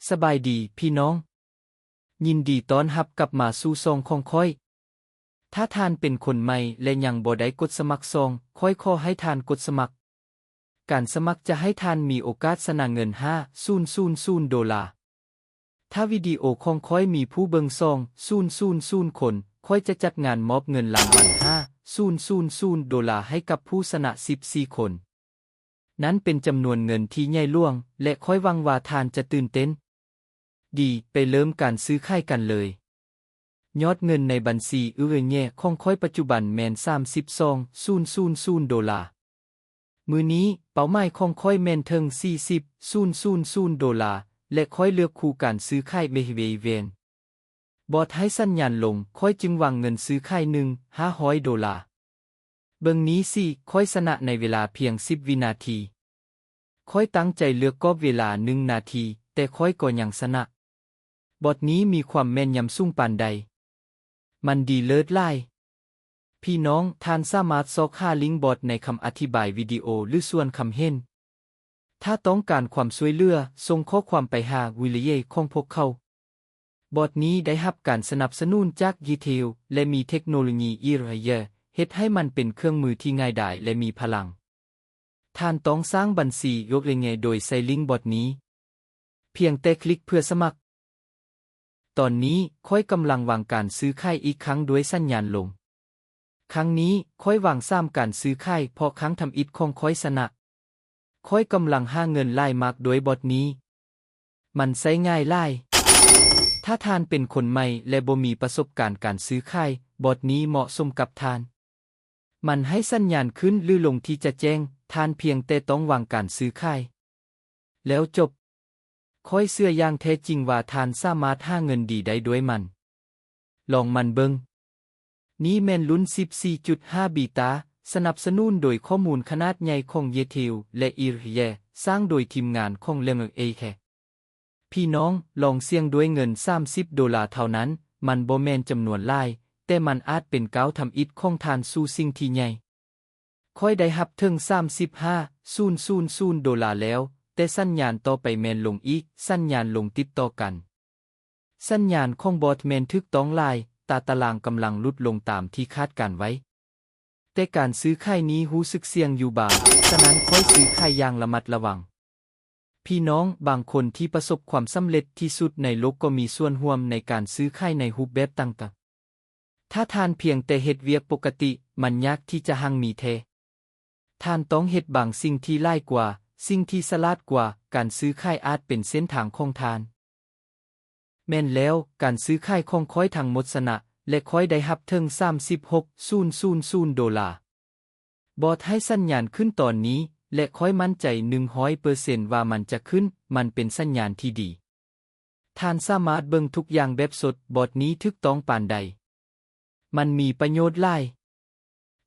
ສະບາຍດີພີ່ນ້ອງ, ຍິນດີຕ້ອນຮັບກັບມາສູ່ຊ່ອງຂອງຂ້ອຍ. ຖ້າທ່ານເປັນຄົນໃໝ່ ແລະ ຍັງບໍ່ໄດ້ກົດສະໝັກຊ່ອງ, ຂ້ອຍຂໍໃຫ້ທ່ານກົດສະໝັກ. ການສະໝັກຈະໃຫ້ທ່ານມີໂອກາດຊະນະເງິນຫ້າພັນໂດລາ. ຖ້າວິດີໂອຂອງຂ້ອຍມີຜູ້ເບິ່ງສອງພັນຄົນ, ຂ້ອຍຈະຈັດງານມອບເງິນລາງວັນຫ້າພັນໂດລາໃຫ້ກັບຜູ້ຊະນະສິບສີ່ຄົນ. ນັ້ນເປັນຈຳນວນເງິນທີ່ໃຫຍ່ຫຼວງ ແລະ ຂ້ອຍຫວັງວ່າທ່ານຈະຕື່ນເຕັ້ນ. ດີ, ໄປເລີ່ມການຊື້ຂາຍກັນເລີຍ. ຍອດເງິນໃນບັນຊີເອເຣຍຂອງຂ້ອຍປັດຈຸບັນແມ່ນສາມສິບສອງພັນໂດລາ. ມື້ນີ້ເປົ້າໝາຍຂອງຂ້ອຍແມ່ນເຖິງສີ່ສິບພັນໂດລາ ແລະ ຂ້ອຍເລືອກຄູ່ການຊື້ຂາຍເບເວເວນ. ບອດໃຫ້ສັນຍານລົງ, ຂ້ອຍຈຶ່ງວາງເງິນຊື້ຂາຍໜຶ່ງພັນຫ້າຮ້ອຍໂດລາ. ເບິ່ງນີ້ຊິ, ຂ້ອຍຊະນະໃນເວລາພຽງສິບວິນາທີ. ຂ້ອຍຕັ້ງໃຈເລືອກກອບເວລາໜຶ່ງນາທີ, ແຕ່ຂ້ອຍກໍຍັງຊະນະ. ບອດນີ້ມີຄວາມແມ່ນຍຳສູງປານໃດ? ມັນດີເລີດຫຼາຍ. ພີ່ນ້ອງ, ທ່ານສາມາດຊອກຫາລິງບອດໃນຄຳອະທິບາຍວິດີໂອ ຫຼື ສ່ວນຄຳເຫັນ. ຖ້າຕ້ອງການຄວາມຊ່ວຍເຫຼືອ, ສົ່ງຂໍ້ຄວາມໄປຫາວິລະເຍຂອງພວກເຂົາ. ບອດນີ້ໄດ້ຮັບການສະໜັບສະໜູນຈາກ Yeteo ແລະ ມີເທັກໂນໂລຢີ Error ເຮັດໃຫ້ມັນເປັນເຄື່ອງມືທີ່ງ່າຍດາຍ ແລະ ມີພະລັງ. ທ່ານຕ້ອງສ້າງບັນຊີ Yotenge ໂດຍໃສ່ລິງບອດນີ້. ພຽງແຕ່ຄລິກເພື່ອສະໝັກ. ຕອນນີ້ຂ້ອຍກຳລັງວາງການຊື້ຂາຍອີກຄັ້ງດ້ວຍສັນຍານລົງ. ຄັ້ງນີ້ຂ້ອຍວາງສາມການຊື້ຂາຍ ເພາະຄັ້ງທຳອິດຂອງຂ້ອຍຊະນະ. ຂ້ອຍກຳລັງຫາເງິນຫຼາຍມາກດ້ວຍບອດນີ້. ມັນໃຊ້ງ່າຍຫຼາຍ. ຖ້າທ່ານເປັນຄົນໃໝ່ ແລະ ບໍ່ມີປະສົບການການຊື້ຂາຍ, ບອດນີ້ເໝາະສົມກັບທ່ານ. ມັນໃຫ້ສັນຍານຂຶ້ນ ຫຼື ລົງທີ່ຈະແຈ້ງ, ທ່ານພຽງແຕ່ຕ້ອງວາງການຊື້ຂາຍ ແລ້ວຈົບ. ຂ້ອຍເຊື່ອຢ່າງແທ້ຈິງວ່າທ່ານສາມາດຫາເງິນດີໄດ້ດ້ວຍມັນ. ລອງມັນເບິ່ງ. ນີ້ແມ່ນລຸ້ນສິບສີ່ຈຸດຫ້າ Beta, ສະໜັບສະໜູນໂດຍຂໍ້ມູນຂະໜາດໃຫຍ່ຂອງ Yeteo ແລະ Error, ສ້າງໂດຍທີມງານຂອງ Lemmer A K. ພີ່ນ້ອງ, ລອງສ່ຽງດ້ວຍເງິນສາມສິບໂດລາເທົ່ານັ້ນ, ມັນບໍ່ແມ່ນຈຳນວນຫຼາຍ, ແຕ່ມັນອາດເປັນກ້າວທຳອິດຂອງທ່ານສູ່ສິ່ງທີ່ໃຫຍ່. ຂ້ອຍໄດ້ຮັບເຖິງສາມສິບຫ້າພັນໂດລາແລ້ວ, ແຕ່ສັນຍານຕໍ່ໄປແມ່ນລົງອີກ, ສັນຍານລົງຕິດຕໍ່ກັນ. ສັນຍານຂອງບອດແມ່ນຖືກຕ້ອງຫຼາຍ, ຕາຕະລາງກຳລັງຫຼຸດລົງຕາມທີ່ຄາດການໄວ້. ແຕ່ການຊື້ຂາຍນີ້ຮູ້ສຶກສ່ຽງຢູ່ບາງ, ສະນັ້ນຂ້ອຍຊື້ຂາຍຢ່າງລະມັດລະວັງ. ພີ່ນ້ອງບາງຄົນທີ່ປະສົບຄວາມສຳເລັດທີ່ສຸດໃນໂລກກໍມີສ່ວນຮ່ວມໃນການຊື້ຂາຍໃນຮູບແບບຕ່າງໆ. ຖ້າທ່ານພຽງແຕ່ເຮັດວຽກປົກກະຕິ, ມັນຍາກທີ່ຈະຮັ່ງມີແທ້. ທ່ານຕ້ອງເຮັດບາງສິ່ງທີ່ຫຼາຍກວ່າ, ສິ່ງທີ່ສະຫຼາດກວ່າ, ການຊື້ຂາຍອາດເປັນເສັ້ນທາງຂອງທ່ານ. ແມ່ນແລ້ວ, ການຊື້ຂາຍຂອງຂ້ອຍທັງໝົດຊະນະ ແລະ ຂ້ອຍໄດ້ຮັບເຖິງສາມສິບຫົກພັນໂດລາ. ບອດໃຫ້ສັນຍານຂຶ້ນຕອນນີ້ ແລະ ຂ້ອຍໝັ້ນໃຈໜຶ່ງຮ້ອຍເປີເຊັນວ່າມັນຈະຂຶ້ນ, ມັນເປັນສັນຍານທີ່ດີ. ທ່ານສາມາດເບິ່ງທຸກຢ່າງແບບສົດ, ບອດນີ້ຖືກຕ້ອງປານໃດ. ມັນມີປະໂຫຍດຫຼາຍ.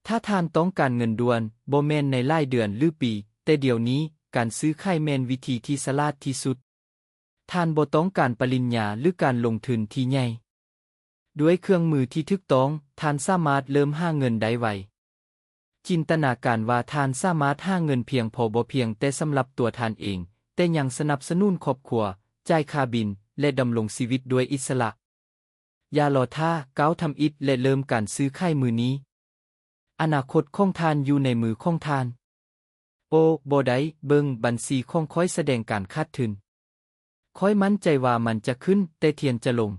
ຖ້າທ່ານຕ້ອງການເງິນດ່ວນ, ບໍ່ແມ່ນໃນຫຼາຍເດືອນ ຫຼື ປີ, ແຕ່ດຽວນີ້, ການຊື້ຂາຍແມ່ນວິທີທີ່ສະຫຼາດທີ່ສຸດ. ທ່ານບໍ່ຕ້ອງການປະລິນຍາ ຫຼື ການລົງທຶນທີ່ໃຫຍ່. ດ້ວຍເຄື່ອງມືທີ່ຖືກຕ້ອງ, ທ່ານສາມາດເລີ່ມຫາເງິນໄດ້ໄວ. ຈິນຕະນາການວ່າທ່ານສາມາດຫາເງິນພຽງພໍບໍ່ພຽງແຕ່ສຳລັບຕົວທ່ານເອງ, ແຕ່ຍັງສະໜັບສະໜູນຄອບຄົວ, ຈ່າຍຄ່າບິນ, ແລະ ດຳລົງຊີວິດດ້ວຍອິດສະຫຼະ. ຢ່າລໍຖ້າ, ກ້າວທຳອິດ ແລະ ເລີ່ມການຊື້ຂາຍມື້ນີ້. ອະນາຄົດຂອງທ່ານຢູ່ໃນມືຂອງທ່ານ. ໂອ້, ບໍ່ໄດ້, ເບິ່ງ, ບັນຊີຂອງຂ້ອຍສະແດງການຂາດທຶນ. ຂ້ອຍໝັ້ນໃຈວ່າມັນຈະຂຶ້ນ, ແຕ່ທຽນຈະລົງ.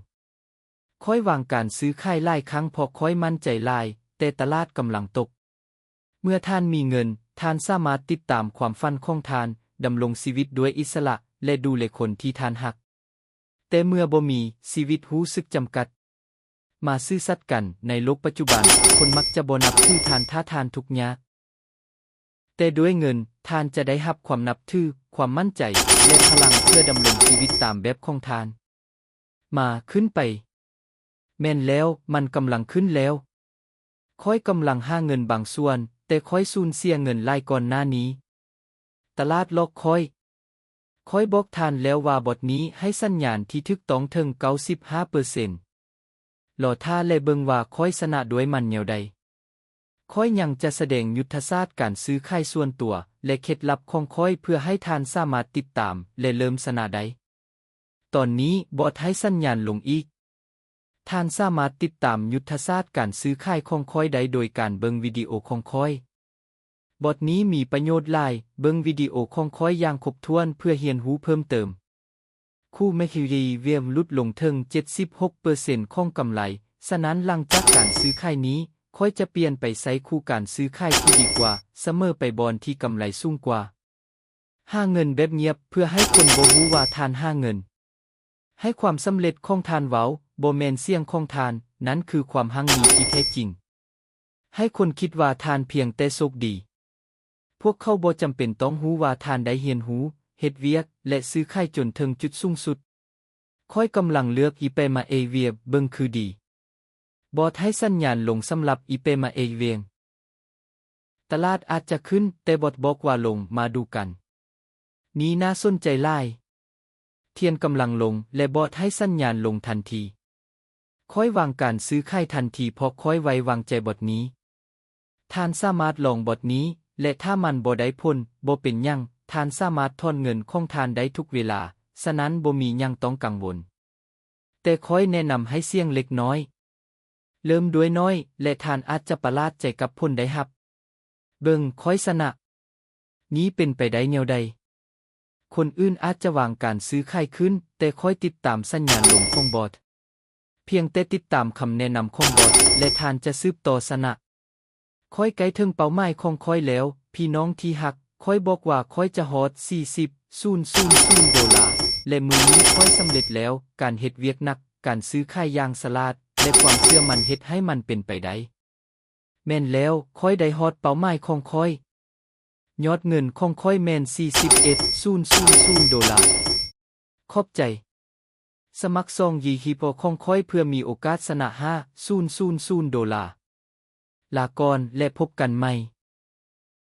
ຂ້ອຍວາງການຊື້ຂາຍຫຼາຍຄັ້ງເພາະຂ້ອຍໝັ້ນໃຈຫຼາຍ, ແຕ່ຕະຫຼາດກຳລັງຕົກ. ເມື່ອທ່ານມີເງິນ, ທ່ານສາມາດຕິດຕາມຄວາມຝັນຂອງທ່ານ, ດຳລົງຊີວິດດ້ວຍອິດສະຫຼະ ແລະ ດູແລຄົນທີ່ທ່ານຮັກ. ແຕ່ເມື່ອບໍ່ມີ, ຊີວິດຮູ້ສຶກຈຳກັດ. ມາຊື່ສັດກັນ, ໃນໂລກປັດຈຸບັນ, ຄົນມັກຈະບໍ່ນັບຖືທ່ານຖ້າທ່ານທຸກຍາກ. ແຕ່ດ້ວຍເງິນ, ທ່ານຈະໄດ້ຮັບຄວາມນັບຖື, ຄວາມໝັ້ນໃຈ ແລະ ພະລັງເພື່ອດຳລົງຊີວິດຕາມແບບຂອງທ່ານ. ມາ, ຂຶ້ນໄປ. ແມ່ນແລ້ວ, ມັນກຳລັງຂຶ້ນແລ້ວ. ຂ້ອຍກຳລັງຫາເງິນບາງສ່ວນ, ແຕ່ຂ້ອຍສູນເສຍເງິນຫຼາຍກ່ອນໜ້ານີ້. ຕະຫຼາດຫຼອກຂ້ອຍ. ຂ້ອຍບອກທ່ານແລ້ວວ່າບອດນີ້ໃຫ້ສັນຍານທີ່ຖືກຕ້ອງເຖິງເກົ້າສິບຫ້າເປີເຊັນ. ລໍຖ້າ ແລະ ເບິ່ງວ່າຂ້ອຍຊະນະດ້ວຍມັນແນວໃດ. ຂ້ອຍຍັງຈະສະແດງຍຸດທະສາດການຊື້ຂາຍສ່ວນຕົວ ແລະ ເຄັດລັບຂອງຂ້ອຍເພື່ອໃຫ້ທ່ານສາມາດຕິດຕາມ ແລະ ເລີ່ມຊະນະໄດ້. ໂຕ ຕອນນີ້ບອດໃຫ້ສັນຍານລົງອີກ. ທ່ານສາມາດຕິດຕາມຍຸດທະສາດການຊື້ຂາຍຂອງຂ້ອຍໄດ້ໂດຍການເບິ່ງວິດີໂອຂອງຂ້ອຍ. ບອດນີ້ມີປະໂຫຍດຫຼາຍ, ເບິ່ງວິດີໂອຂອງຂ້ອຍຢ່າງຄົບຖ້ວນເພື່ອຮຽນຮູ້ເພີ່ມເຕີມ. ຄູ່ແມັກຮີຣີວຽມຫຼຸດລົງເຖິງເຈັດສິບຫົກເປີເຊັນຂອງກຳໄລ, ສະນັ້ນຫຼັງຈາກການຊື້ຂາຍນີ້, ຂ້ອຍຈະປ່ຽນໄປໃຊ້ຄູ່ການຊື້ຂາຍທີ່ດີກວ່າ, ສະເໝີໄປບ່ອນທີ່ກຳໄລສູງກວ່າ. ຫາເງິນແບບງຽບເພື່ອໃຫ້ຄົນບໍ່ຮູ້ວ່າທ່ານຫາເງິນ. ໃຫ້ຄວາມສຳເລັດຂອງທ່ານເວົ້າ, ບໍ່ແມ່ນສຽງຂອງທ່ານ, ນັ້ນຄືຄວາມຮັ່ງມີທີ່ແທ້ຈິງ. ໃຫ້ຄົນຄິດວ່າທ່ານພຽງແຕ່ໂຊກດີ. ພວກເຂົາບໍ່ຈຳເປັນຕ້ອງຮູ້ວ່າທ່ານໄດ້ຮຽນຮູ້, ເຮັດວຽກ ແລະ ຊື້ຂາຍຈົນເຖິງຈຸດສູງສຸດ. ຂ້ອຍກຳລັງເລືອກອີເປມາເອວຽບເບິ່ງຄືດີ. ບອດໃຫ້ສັນຍານລົງສຳລັບອີເປມາເອວຽງ. ຕະຫຼາດອາດຈະຂຶ້ນ, ແຕ່ບອດບອກວ່າລົງ, ມາດູກັນ. ນີ້ໜ້າສົນໃຈຫຼາຍ. ທຽນກຳລັງລົງ ແລະ ບອດໃຫ້ສັນຍານລົງທັນທີ. ຂ້ອຍວາງການຊື້ຂາຍທັນທີ ເພາະຂ້ອຍໄວ້ວາງໃຈບອດນີ້. ທ່ານສາມາດລອງບອດນີ້ ແລະ ຖ້າມັນບໍ່ໄດ້ຜົນ, ບໍ່ເປັນຫຍັງ, ທ່ານສາມາດຖອນເງິນຂອງທ່ານໄດ້ທຸກເວລາ, ສະນັ້ນບໍ່ມີຫຍັງຕ້ອງກັງວົນ. ແຕ່ຂ້ອຍແນະນຳໃຫ້ສ່ຽງເລັກນ້ອຍ. ເລີ່ມດ້ວຍໜ້ອຍ ແລະ ທ່ານອາດຈະປະຫຼາດໃຈກັບຜົນໄດ້ຮັບ. ເບິ່ງ, ຂ້ອຍຊະນະ. ນີ້ເປັນໄປໄດ້ແນວໃດ? ຄົນອື່ນອາດຈະວາງການຊື້ຂາຍຂຶ້ນ, ແຕ່ຂ້ອຍຕິດຕາມສັນຍານລົງຂອງບອດ. ພຽງແຕ່ຕິດຕາມຄຳແນະນຳຂອງບອດ ແລະ ທ່ານຈະສືບຕໍ່ຊະນະ. ຂ້ອຍໃກ້ເຖິງເປົ້າໝາຍຂອງຂ້ອຍແລ້ວ, ພີ່ນ້ອງທີ່ຮັກ, ຂ້ອຍບອກວ່າຂ້ອຍຈະຮອດສີ່ສິບ ສູນ ສູນ ສູນ ໂດລາ, ແລະ ມື້ນີ້ຂ້ອຍສຳເລັດແລ້ວ. ການເຮັດວຽກໜັກ, ການຊື້ຂາຍຢ່າງສະຫຼາດ ແລະ ຄວາມເຊື່ອໝັ້ນເຮັດໃຫ້ມັນເປັນໄປໄດ້. ແມ່ນແລ້ວ, ຂ້ອຍໄດ້ຮອດເປົ້າໝາຍຂອງຂ້ອຍ. ຍອດເງິນຂອງຂ້ອຍແມ່ນສີ່ສິບເອັດ ສູນ ສູນ ສູນ ໂດລາ. ຂອບໃຈ. ສະໝັກຊ່ອງຢູທູບຂອງຂ້ອຍເພື່ອມີໂອກາດຊະນະຫ້າ ສູນ ສູນ ສູນ ໂດລາ. ລາກ່ອນ ແລະ ພົບກັນໃໝ່.